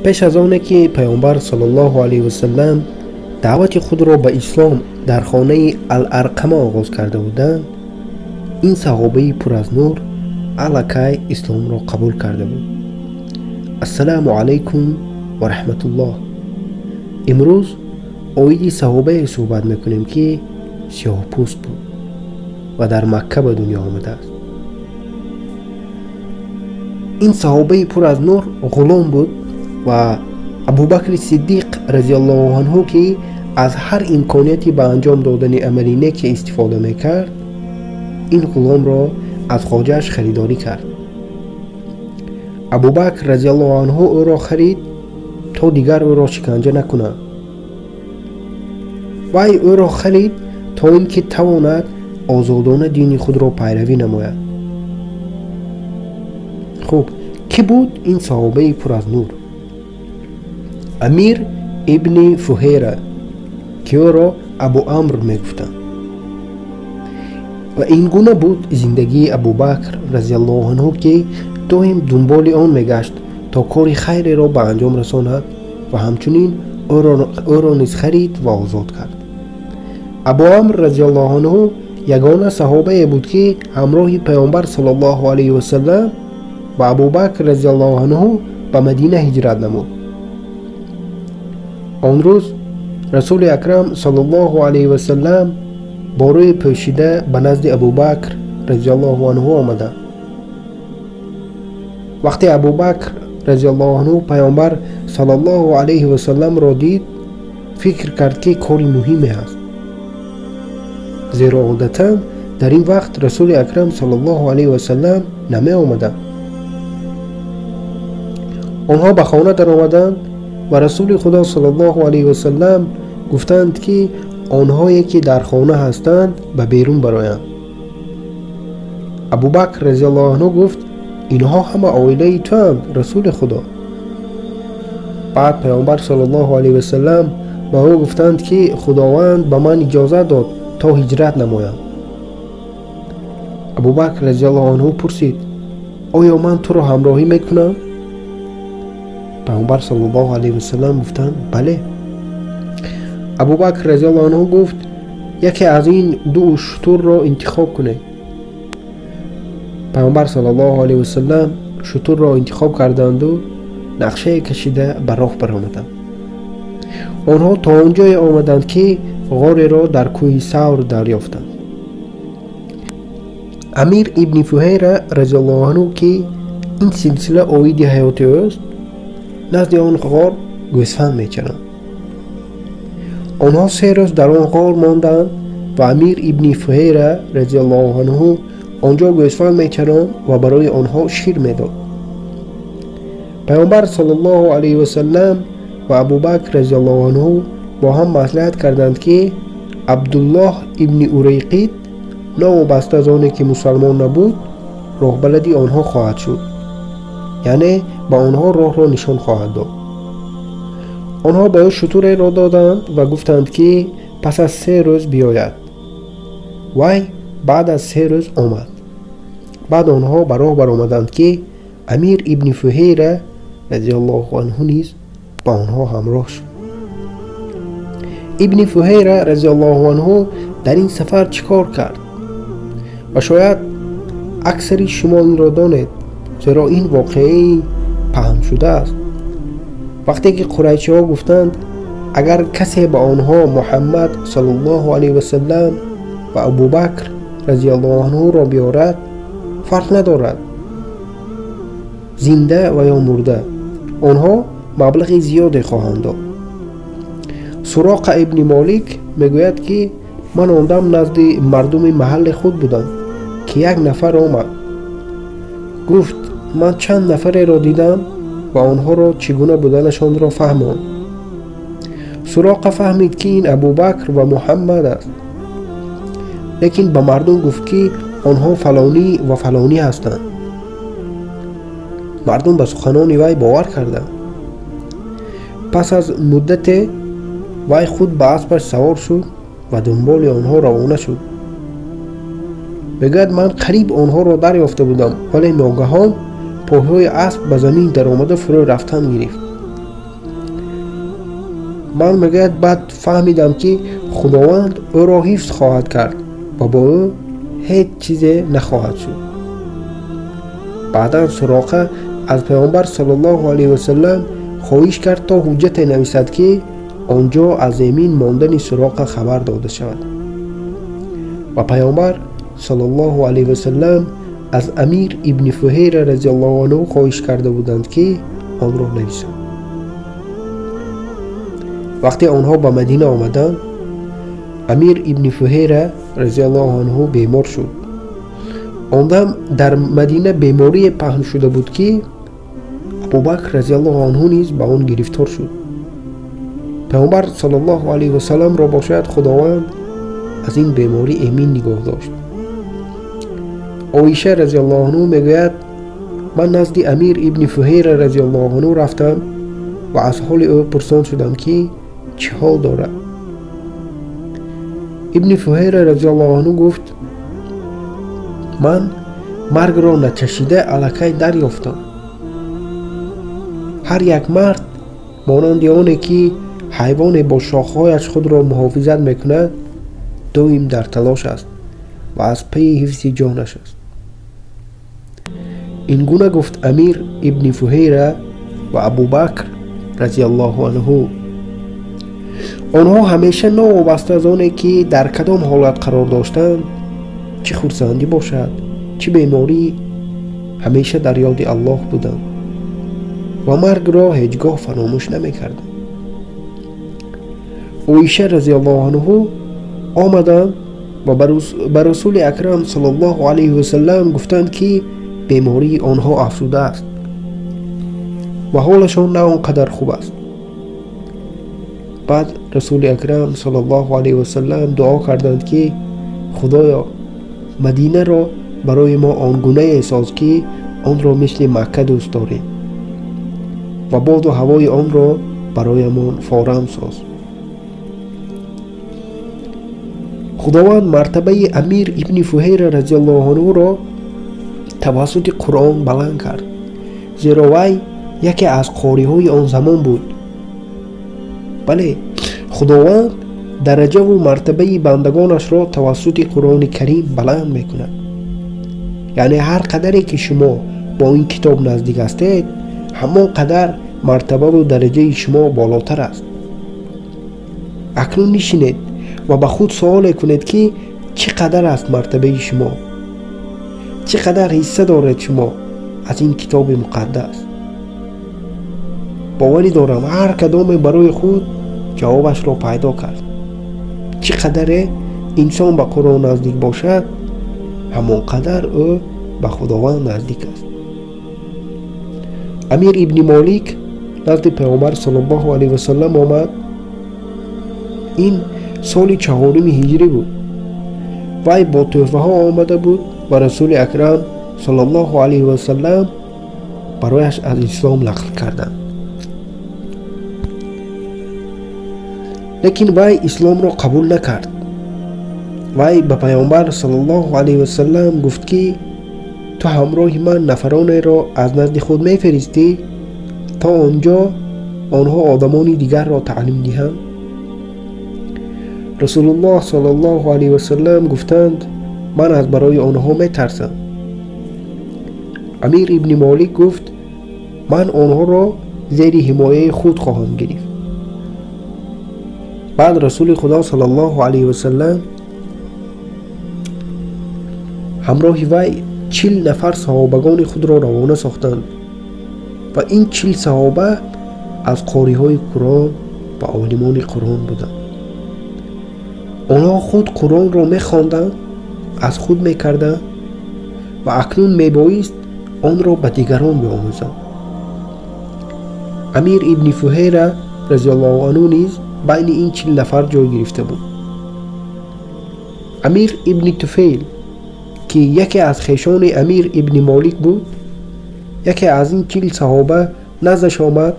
Пеш аз оне ки Пайғамбар саллаллоҳу алайҳи васаллам даъвати худро ба ислом дар хонаи Ал-Арқама оғоз карда буданд, ин саҳобаи пур аз нур аллакай исломро қабул карда буд. Ассалому алайкум ва раҳматуллоҳ. Имрӯз оиди саҳобае суҳбат мекунем, ки сиёҳпӯст буд ва дар Макка ба дунё омадааст. Ин саҳобаи пур аз нур ғулом буд ва Абубакри Сиддиқ разияллоҳу анҳу, ки аз ҳар имконияти ба анҷом додани амали неке истифода мекард, ин ғуломро аз хоҷааш харидорӣ кард. Абубакр разияллоҳу анҳу ӯро харид то дигар ӯро шиканҷа накунад. Вай ӯро харид то ин ки тавонад озодона дини худро пайравӣ намояд. Хуб, кӣ буд ин саҳобаи пур аз нур? Амир ибни Фуҳера, ки ӯро Абу Амр мегуфтанд. Ва ин гуна буд зиндагии Абубакр разияллоҳу анҳу, ки доим дунболи он мегашт то кори хайреро ба анҷом расонад ва ҳамчунин ӯро низ харид ва озод кард. Абу Амр разияллоҳу анҳу ягона саҳобае буд, ки ҳамроҳи Пайғамбар саллаллоҳу алайҳи васаллам ва Абубакр разияллоҳу анҳу ба Мадина ҳиҷрат намуд. Он рӯз Расули Акрам саллаллоҳу алайҳи васаллам бо рӯи пӯшида ба назди Абубакр разияллоҳу анҳу омаданд. Вақте Абубакр разияллоҳу анҳу Пайғамбар саллаллоҳу алайҳи васалламро дид, фикр кард, ки кори муҳиме ҳаст, зеро одатан дар ин вақт Расули Акрам саллаллоҳу алайҳи васаллам намеомаданд. Онҳо ба хона даромаданд ва Расули Худо саллаллоҳу алайҳи васаллам гуфтанд, ки онҳое ки дар хона ҳастанд ба берун бароянд. Абубакр разияллоҳу анҳу гуфт: инҳо ҳама оилаи туанд, Расули Худо. Баъд Пайғамбар саллаллоҳу алайҳи васаллам ба ӯ гуфтанд, ки Худованд ба ман иҷозат дод то ҳиҷрат намоям. Абубакр разияллоҳу анҳу пурсид: оё ман туро ҳамроҳӣ мекунам? Пайғамбар саллаллоҳу алайҳи васаллам гуфтанд: бале. Абубакр разияллоҳу анҳу гуфт: яке аз ин ду шутурро интихоб кунед. Пайғамбар саллаллоҳу алайҳи васаллам шутурро интихоб карданду нақшае кашида ба роҳ баромаданд. Онҳо то он ҷое омаданд, ки ғореро дар кӯҳи Савр дарёфтанд. Амир ибни Фуҳайра разияллоҳу анҳу, ки ин силсила оиди ҳаёти ӯст, назди он ғор гӯсфанд мечаранд. Онҳо 3 рӯз дар он ғор монданд ва Амир ибни Фуҳайра разияллоҳу анҳу онҷо гӯсфанд мечаронд ва барои онҳо шир медод. Пайғамбар саллаллоҳу алайҳи васаллам ва Абубакр разияллоҳу анҳу бо ҳам маслиҳат карданд, ки Абдуллоҳ ибни Урайқид, новобаста аз оне ки мусалмон набуд, роҳбалади онҳо хоҳад шуд, яъне ба онҳо роҳро нишон хоҳад дод. Онҳо ба ӯ шутуреро доданд ва гуфтанд, ки пас аз 3 рӯз биёяд. Вай баъд аз 3 рӯз омад. Баъд онҳо ба роҳ баромаданд, ки Амир ибни Фуҳайра разияллоҳу анҳу низ ба онҳо ҳамроҳ шуд. Ибни Фуҳайра разияллоҳу анҳу дар ин сафар чӣ кор кард? Ва шояд аксари шумо инро донед, зеро ин воқеаи паҳншудааст. Вақте ки қурайшиҳо гуфтанд, агар касе ба онҳо Муҳаммад саллаллоҳу алайҳи васаллам ва Абубакр разияллоҳу анҳуро биёрад, фарқ надорад зинда ва ё мурда, онҳо маблағи зиёде хоҳанд дод. Суроқа ибни Молик мегӯяд, ки ман он дам назди мардуми маҳалли худ будам, ки як нафар омад. Гуфт: ман чанд нафареро дидам ва онҳоро чӣ гуна буданашонро фаҳмонд. Суроқа фаҳмид, ки ин Абубакр ва Муҳаммад аст, лекин ба мардум гуфт, ки онҳо фалонӣ ва фалонӣ ҳастанд. Мардум ба суханони вай бовар карданд. Пас аз муддате вай худ ба аспаш савор шуд ва дунболи онҳо равона шуд. Мегӯяд, ман қариб онҳоро дарёфта будам, вале ногаҳон пойҳои асп ба замин даромада фурӯ рафтан гирифт. Ман, мегӯяд, баъд фаҳмидам, ки Худованд ӯро ҳифз хоҳад кард ва бо ӯ ҳеҷ чизе нахоҳад шуд. Баъдан Суроқа аз Паёмбар саллаллоҳу алайҳи васаллам хоҳиш кард, то ҳуҷҷате нависад, ки он ҷо аз эмин мондани Суроқа хабар дода шавад. Ва Паёмбар саллаллоҳу алайҳи васаллам аз Амир ибни Фуҳайра разияллоҳу анҳу хоҳиш карда буданд, ки онро нависанд. Вақте онҳо ба Мадина омаданд, Амир ибни Фуҳайра разияллоҳу анҳу бемор шуд. Он дам дар Мадина беморие паҳн шуда буд, ки Абубакр разияллоҳу анҳу низ ба он гирифтор шуд. Паёмбар саллаллоҳу алайҳи васалламро бошад Худованд аз ин беморӣ эмин нигоҳ дошт. Оиша разияллоҳу анҳу мегӯяд: ман назди Амир ибни Фуҳайра разияллоҳу анҳу рафтам ва аз ҳоли ӯ пурсон шудам, ки чӣ ҳол дорад. Ибни Фуҳайра разияллоҳу анҳу гуфт: ман маргро начашида аллакай дарёфтам. Ҳар як мард монанди оне ки ҳайвоне бо шохҳояш худро муҳофизат мекунад, доим дар талош аст ва аз пайи ҳифзи ҷонаш аст. Ин гуна гуфт Амир ибни Фуҳайра ва Абубакр разияллоҳу анҳу. Онҳо ҳамеша новобаста аз оне ки дар кадом ҳолат қарор доштанд, чӣ хурсандӣ бошад, чӣ беморӣ, ҳамеша дар ёди Аллоҳ буданд ва маргро ҳеҷ гоҳ фаромӯш намекарданд. Оиша разияллоҳу анҳу омаданд ва ба Расули Акрам саллаллоҳу алайҳи васаллам гуфтанд, ки бемории онҳо афзуда аст ва ҳолашон на он қадар хуб аст. Баъд Расули Акрам саллаллоҳу алайҳи васаллам дуо карданд, ки Худоё, Мадинаро барои мо он гунае соз, ки онро мисли Макка дӯст дорем ва боду ҳавои онро бароямон форам соз. Худованд мартабаи Амир ибни Фуҳайра разияллоҳу анҳуро тавассути Қуръон баланд кард, зеро вай яке аз қориҳои он замон буд. Бале, Худованд дараҷаву мартабаи бандагонашро тавассути Қуръони Карим баланд мекунад. Яъне ҳар қадаре ки шумо бо ин китоб наздик ҳастед, ҳамон қадар мартабаву дараҷаи шумо болотар аст. Акнун нишинед ва ба худ суоле кунед, ки чӣ қадар аст мартабаи шумо, чӣ қадар ҳисса доред шумо аз ин китоби муқаддас. Боварӣ дорам, ҳар кадоме барои худ ҷавобашро пайдо кард. Чӣ қадаре инсон ба Қуръон наздик бошад, ҳамон қадар ӯ ба Худованд наздик аст. Амир ибни Молик назди Паёмбар саллаллоҳу алайҳи васаллам омад. Ин соли 4 ҳиҷрӣ буд. Вай бо тӯҳфаҳо омада буд ва Расули Акрам саллаллоҳу алайҳи васаллам барояш аз ислом нақл карданд. Лекин вай исломро қабул накард. Вай ба Паёмбар саллаллоҳу алайҳи васаллам гуфт, ки ту ҳамроҳи ман нафаронеро аз назди худ мефиристӣ, то он ҷо онҳо одамони дигарро таълим диҳанд. Расулуллоҳ саллаллоҳу алайҳи васаллам гуфтанд: ман аз барои онҳо метарсам. Амир ибни Молик гуфт: ман онҳоро зери ҳимояи худ хоҳам гирифт. Баъд Расули Худо саллаллоҳу алайҳи васаллам ҳамроҳи вай 40 нафар саҳобагони худро равона сохтанд ва ин 40 саҳоба аз қориҳои Қуръон ва олимони Қуръон буданд. Онҳо худ Қуръонро мехонданд, аз худ мекарданд ва акнун мебоист онро ба дигарон биомӯзанд. Амир ибни Фуҳайра разияллоҳу анҳу низ байни ин 40 нафар ҷой гирифта буд. Амир ибни Туфейл, ки яке аз хешони Амир ибни Молик буд, яке аз ин 40 саҳоба наздаш омад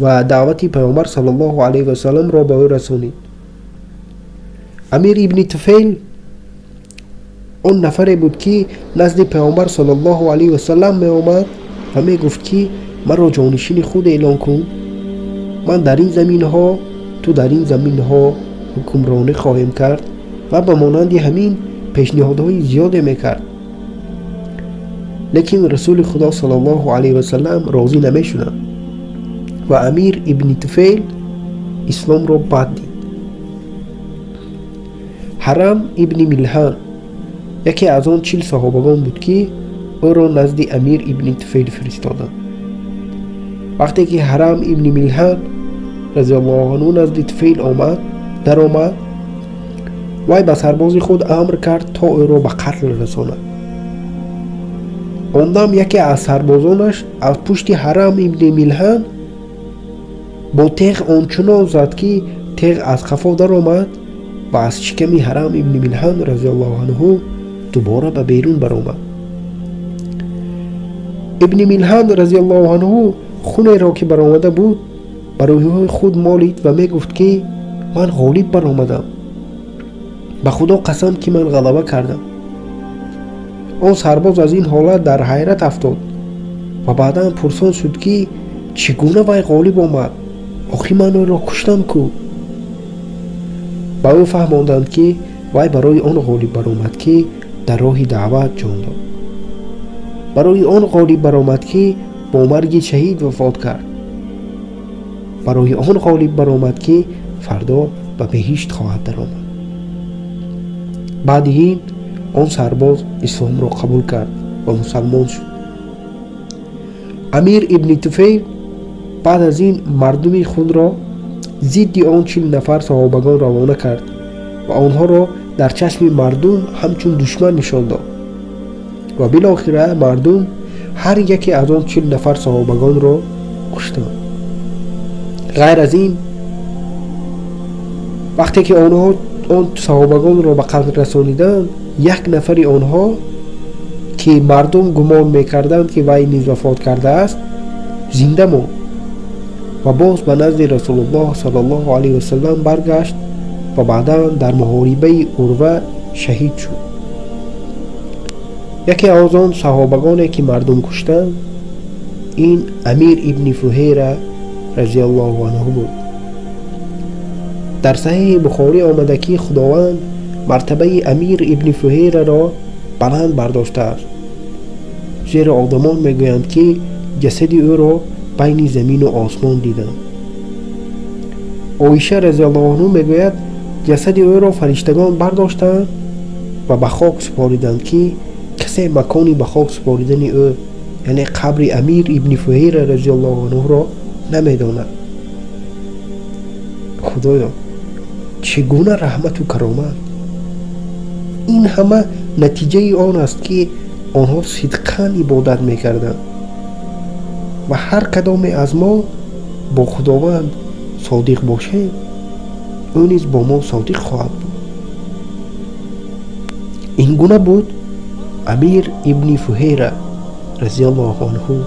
ва даъвати Паёмбар саллаллоҳу алайҳи васалламро ба ӯ расонид. Амир ибни Туфейл он нафаре буд, ки назди Паёмбар саллаллоҳу алайҳи васаллам меомад ва мегуфт, ки маро ҷонишини худ эълон кун, ман дар ин заминҳо ту дар ин заминҳо ҳукмронӣ хоҳем кард ва ба монанди ҳамин пешниҳодҳои зиёде мекард. Лекин Расули Худо саллаллоҳу алайҳи васаллам розӣ намешуданд ва Амир ибни Туфейл исломро бад дид. Ҳарам ибни Милҳан яке аз он 40 саҳобагон буд, ки ӯро назди Амир ибни Туфейл фиристоданд. Вақте ки Ҳарам ибни Милҳан разияллоҳу анҳу назди Туфейл даромад, вай ба сарбози худ амр кард то ӯро ба қатл расонад. Он дам яке аз сарбозонаш аз пушти Ҳарам ибни Милҳан бо теғ ончунон зад, ки теғ аз қафо даромад ва аз шиками Ҳарам ибни Милҳан разияллоҳу анҳу дубора ба берун баромад. Ибни Милҳан разияллоҳу анҳу хунеро ки баромада буд ба рӯйҳои худ молид ва мегуфт, ки ман ғолиб баромадам, ба Худо қасам, ки ман ғалаба кардам. Он сарбоз аз ин ҳолат дар ҳайрат афтод ва баъдан пурсон шуд, ки чӣ гуна вай ғолиб омад, охи ман ӯро куштам ку. Ба ӯ фаҳмонданд, ки вай барои он ғолиб баромад, ки дар роҳи даъват ҷон дод, барои он ғолиб баромад, ки бо марги шаҳид вафот кард, барои он ғолиб баромад, ки фардо ба беҳишт хоҳад даромад. Баъди ин он сарбоз исломро қабул кард ва мусалмон шуд. Амир ибни Туфейл баъд аз ин мардуми худро зидди он 40 нафар саҳобагон равона кард ва онҳоро дар чашми мардум ҳамчун душман нишон дод ва билохира мардум ҳар яке аз он 40 нафар саҳобагонро куштанд. Ғайр аз ин, вақте ки онҳо он саҳобагонро ба қатл расониданд, як нафари онҳо, ки мардум гумон мекарданд, ки вай низ вафот кардааст, зинда монд ва боз ба назди Расулуллоҳ саллаллоҳу алайҳи васаллам баргашт ва баъдан дар муҳорибаи Урва шаҳид шуд. Яке аз он саҳобагоне, ки мардум куштанд, ин Амир ибни Фуҳайра разияллоҳу анҳу буд. Дар Саҳеҳи Бухорӣ омада, ки Худованд мартабаи Амир ибни Фуҳайраро баланд бардоштааст, зеро одамон мегӯянд, ки ҷасади ӯро байни замину осмон диданд. Оиша разияллоҳу анҳу мегӯяд, ҷасади ӯро фариштагон бардоштанд ва ба хок супориданд, ки касе макони ба хок супоридани ӯ, яъне қабри Амир ибни Фуҳайра разияллоҳу анҳуро намедонад. Худоё, чӣ гуна раҳмату каромат! Ин ҳама натиҷаи он аст, ки онҳо сидқан ибодат мекарданд ва ҳар кадоме аз мо бо Худованд содиқ бошем, ӯ низ бо мо содиқ хоҳад буд. Ин гуна буд Амир ибни Фуҳайра разияллоҳу анҳу.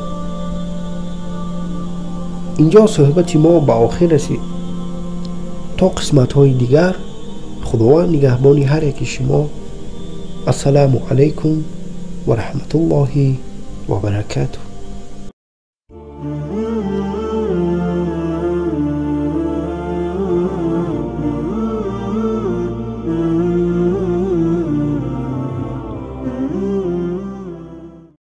Инҷо суҳбати мо ба охир расид. То қисматҳои дигар Худованд нигаҳбони ҳар яки шумо. Ассалому алайкум ва раҳматуллоҳи ва баракатуҳ.